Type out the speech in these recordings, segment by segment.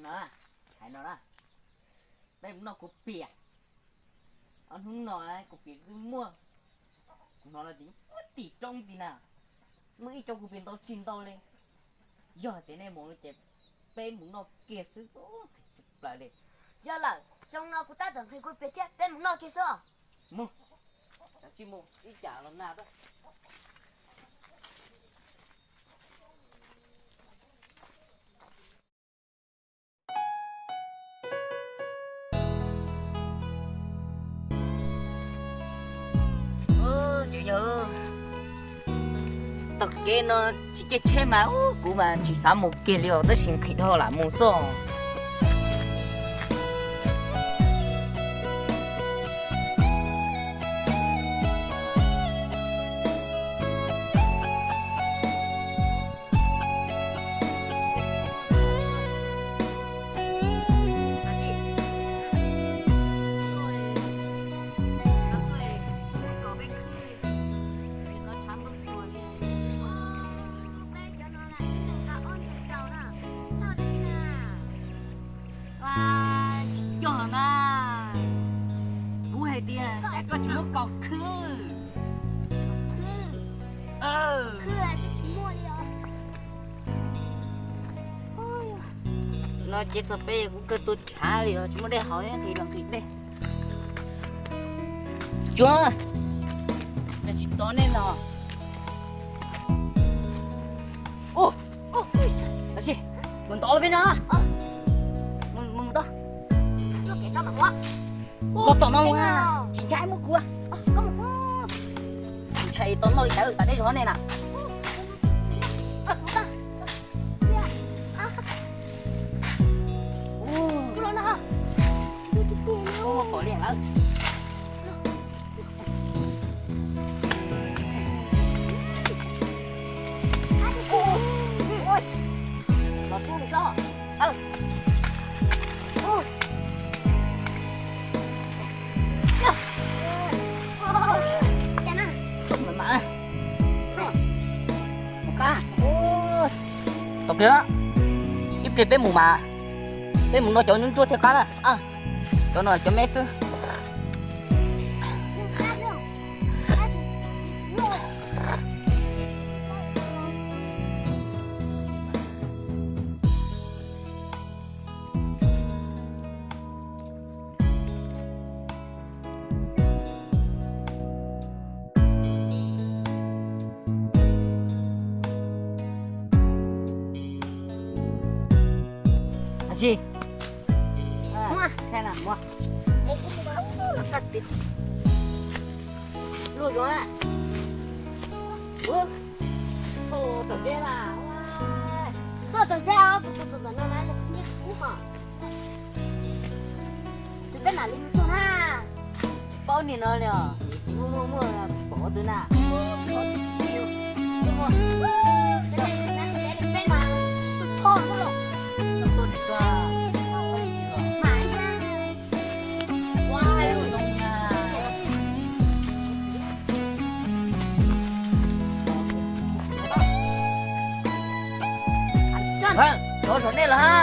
No, hais no na, peb mus noj kuv piam. Ob hnub no kuv piam twb muaj, kuv hnov no tim muaj tim roob tim na, muaj ib co kuv piam ntau tsis ntau li. Yog tias nej mus no ces peb mus noj kiag xwb plaws li. Yog lawm, xyoo no kuv tab tom nqhis kuv piam thiab, peb mus noj kiag xwb. Mus, tsis mus ib tsam los nag. Ces yog tog kev no tsis caij tsheb mas kuv mas tsis xav mus kiag li os, tab sis nqhis dhau lam mus xwb. Tsis yog na, kuv hais tias koj tsis muab kaus khwb. No ces txog peb kuv kawg tua tshav li os, tsis muaj dej haus thiab, nqhis los nqhis dej. Tsuag, tsis tos nej no. Mus ntov peb no. Mus tod. Los tom no, tsis ntshai muab kuv. Tsis ntshai tau noj li cas, tam nej zov nej na. Ua pom liaj lawm. Los tsuag li sob. Tau pliag, ib pliag peb mus mas, peb mus noj cov ntsuab ntsuab thiaj qab na. Cov no cov me xwb. Luaj zoo na. Txog tom zeb mas, txog tom zeb os, kuv tus ntawm no na, nyiaj kub hos. Tus peb mam li mus txog na. Tsis paub niag no li os, tsis muaj muaj muaj pom tus na. Peb mas tus thoj xwb los. Cov zom nej los ha.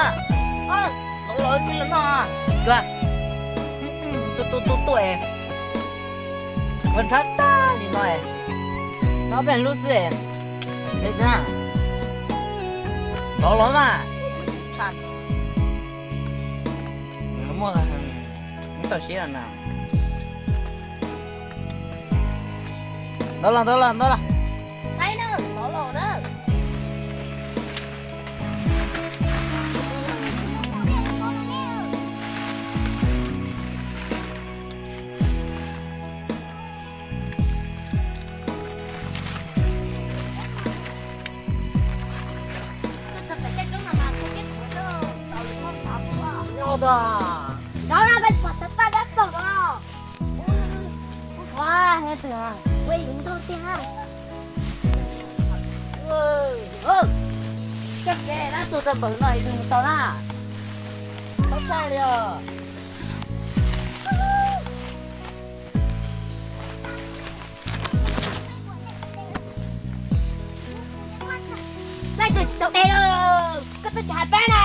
Tau los ib los noj. Tuaj tuaj tuaj tuaj. Ua nrhab tag li no, no peb lub xwb. Tov los mas. Muaj tau siab na. Ntov los, ntov los, ntov los. Saib na, ntov los na. Nyob tos. Nyob na, peb pom tawv paj dab tog no. Ua, ua, ua, ua, ua, ua, ua, ua, Koj kev dab tuag tau npaum no es mus tau na. Tau tshaj li os. Laij twg tsis tau de, koj twb tsis hais peb ne.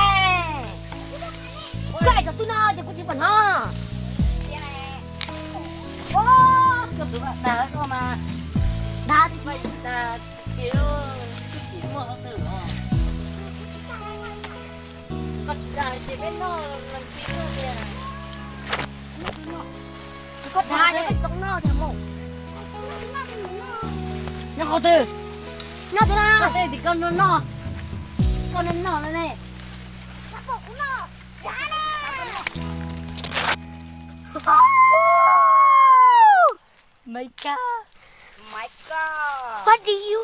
Koj cov twb no ces kuv tsis pom hnov. Koj tus dag koj mas, dag tsis pom, dag tsis pom, kuj tsis muaj hauj lwm os. Koj tsis dag ces peb noj los tsis muaj tiag. Koj dag ces peb tsis tau noj tiag mus. Nyob qhov twg? Nyob twg na? Koj tej tim koj noj noj, koj noj noj no ne. Maiv Kab. Maiv Kab. What do you?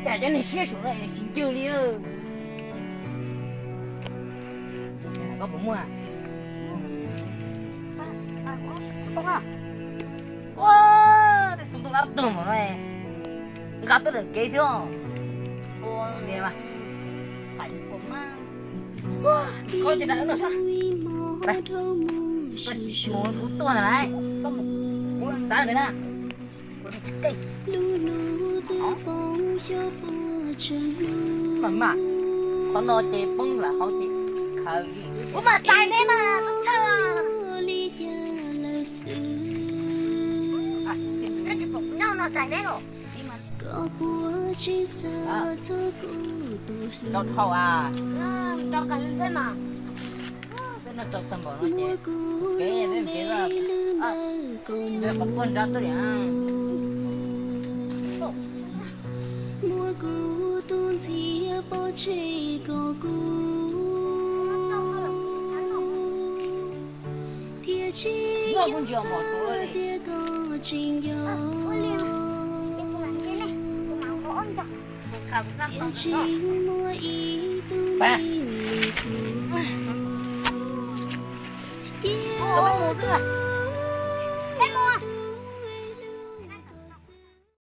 Cas cov niag siab saum no tsis ncw li. Koj puas muaj? Ua, tej xu ntoo dab tuag mas no, nqa tuaj lawm kev thiab. Ua li mas, koj ces nqa no sab. Koj tsis mus kuv tuaj ntag lauj. Kuv txav ntawd na. Kuv tsis keej. Mam mam, qhov no ces poob lam hauv ces khaws li. Kuv mam txais neb mas txhob txhawj. Neb tsis pom kuv nyob no txais neb los. Rau dhau a. Rau kawg li thiab mas. Peb noj rau tag npaum no ces kev peb kev lawm, qhov puag nrab tuaj li. Muab kuv tus ntxhiab pov tseg kom kuv thiaj tsis nyob tias koj tsis nco. Thiaj tsis muaj ib tug li kuv cia